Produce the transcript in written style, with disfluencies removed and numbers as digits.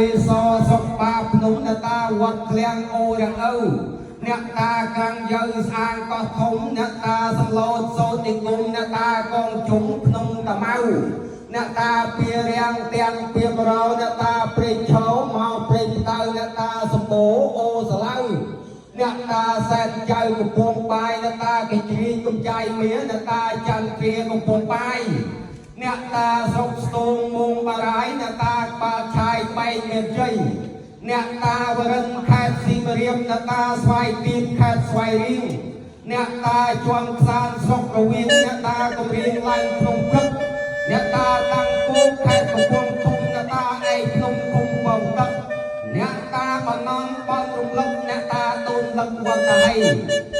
មេសស្រុកបាភ្នំអ្នកតាវត្តឃ្លាំងអូរាំងឪអ្នកតាក្រាំងយើស្អាងកោះធំអ្នកតាសំឡូតសូត្រនិគមអ្នកតាកងជុំភ្នំតាម៉ៅអ្នកតាពីរាំងទាំងពីបរោអ្នកតាព្រៃឈោមកព្រៃផ្ដៅអ្នកតាសម្បូរអូសឡៅអ្នកតាសែនចៅកំពង់បាយអ្នកតាកជ្រីកំចាយមាអ្នកតាចន្ទ្រាកំពង់បាយអ្នកតាស្រុកស្ទងមងបារាយអ្នកតាក្បាលឆាយបែកមានជ័យអ្នកតាវរិនខេត្តសៀមរាបអ្នកតាស្វាយទៀបខេត្តស្វាយរៀងអ្នកតាជាន់ខ្សានស្រុករវៀងអ្នកតាកំរៀងឡើងភ្នំព្រឹកអ្នកតាតាំងគោកខេត្តកំពង់ធំអ្នកតាឯកភ្នំឃុំបងទឹកអ្នកតាបណងបនរំលឹកអ្នកតាដូនលឹកវត្តហៃ